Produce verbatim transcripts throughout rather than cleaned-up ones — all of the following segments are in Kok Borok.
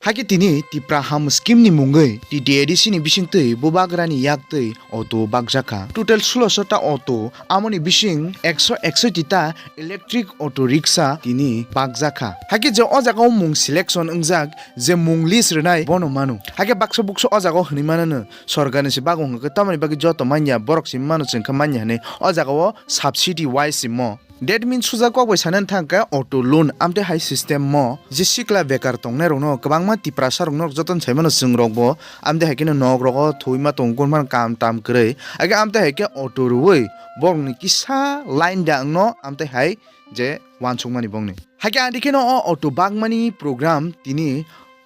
Hakhe tini Tipra Ham scheme ni mungwi T T A D C ni bisingtwi bubagrani yaktwi auto bakjakha. Total sulosho ta auto, amoni bising ekso eksoi ta electric auto rickshaw tini bakjakha. Hakhe je o jaga o mung selection wngjak, je mung list rwnai bono mano. Hakhe baksa buksa o jaga o hwnwi mano, sorkar ni se bagwi hwnkhe tamoni bagwi joto manya, borok se mano chwng khe manya hwnwi o jaga o subsidy wise se mo. That means suja kok bai sanani thang khe auto loan amtwi hai system mo, je sikla bekar tongnai rokno kwbangma Tiprasa rokno joto sai mano chwng rok bo amtwi hai khe nok rogo thwi ma tong kon man kam tam kwrwi. Hakhe amtwi hai khe auto rwui borok ni kisa line da wngno amtwi hai je wansukmani bongni. Hakhe adi kheno o auto bakmani program tini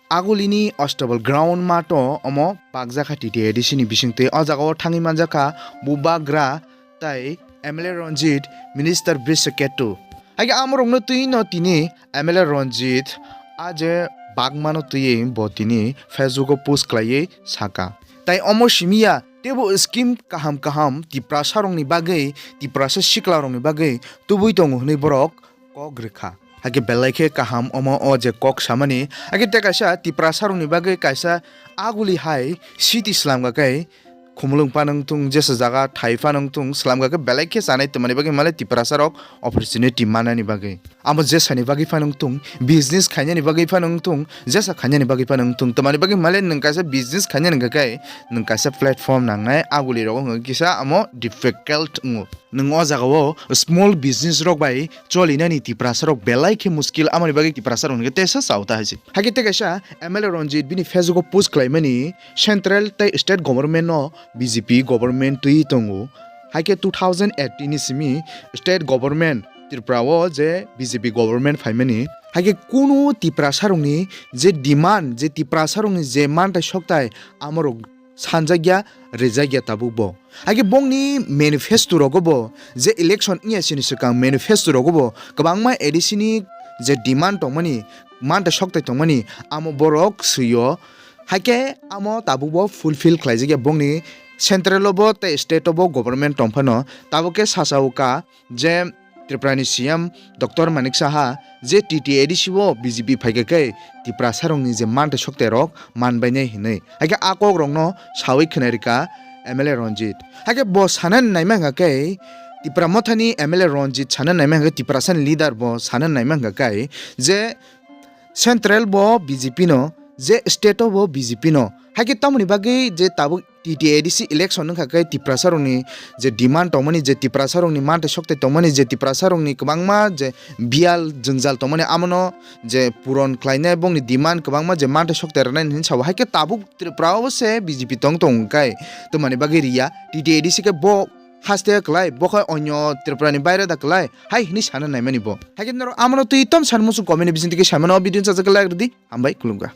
Agulini Astabal ground mato omo bakjakha T T A D C ni bisingtwi. O jaga o thangwi manjakha bubagra tai M L A Ranjit, Minister Brisha Ketu. Hakhe amorokno twi no tini M L A Ranjit a je bakmano twiwi bo tini Facebook o post khlaiwi saka. Tai omo simiya teibo scheme kaham kaham Tiprasa rokni bagwi, Tiprasa sikla rokni bagwi tubui tongo hwnwi borok kok rwkha. Hakhe belai khe kaham omo o je kok samani. Hakhe tei kaisa Tiprasa rokni bagwi kaisa aguli hai city slamkha khe Khumulwng phano wngthung, jesa jaga thai phano wngthung, slamkha khe belai khe chanai twmani bagwi male Tiprasa rok opportunity manani bagwi. Amo jesani bagwi phano wngthung, business khainani bagwi phano wngthung, jesa khainani bagwi phano wngthung, twmani bagwi male nwng kaisa business khainani hwnkha khe nwng kaisa platform nangnai, aguli rogo hwnkha kisa amo difficult wngo. Nwng o jaga o small business rok bai cholinani Tiprasa rok belai khe muskil, amoni bagwi Tiprasa rok hwnkhe tesa chao ta hai se. Hakhe tei kaisa M L A Ranjit bini Facebook o post khlaimani, central tei state government no B J P government twi tongo. Hakhe two thousand eighteen ni simi state government Tripura o je B J P government phaimani. Hakhe kunu Tiprasa rokni je demand, je Tiprasa rokni je mantai soktai, amorok sanjakya, rijakya tabuk bo. Hakhe bongni manifesto rogo bo, je election wngya sini swkang manifesto rogo bo kwbangma A D C ni je demand tongmani, mantai soktai tongmani, amo borok swio. Hakhe amo tabuk bo fulfill khlaijakya bongni central o bo tei state o bo government tongphano. Tabuk khe sacha o ka je Tripura ni C M Doctor Manik Saha je T T A D C o B J P phaikha khe Tiprasa rokni je mantai soktai rok manbainai hinwi. Hakhe a kok rokno sawi khwnai rwkha M L A Ranjit. Hakhe bo sanani naima hwnkha khe Tipra Mothani M L A Ranjit sanani naima hwnkha khe Tiprasa ni leader bo sanani naima hwnkha khe je central bo B J P no, je state o bo B J P no. Hakhe tamoni bagwi je tabuk T T A D C election wngkha khe Tiprasa rokni je demand tongmani, je Tiprasa rokni mantai soktai tongmani, je Tiprasa rokni kwbangma je biyal jwngjal tongmani, amono je puron khlainai bongni demand kwbangma je mantai soktai rwnai hinwi sabo. Hakhe tabuk Tripura o se B J P tong tong kai, twmani bagwi riya. T T A D C khe bo haste kwlai, bo khe onyo Tripura ni baire da kwlai, hai hinwi sana naimani bo. Hakhe norok amono twi tom san muchung comment ni bising twi khe saimano, o video sajak like rwdi, hambai khulumkha.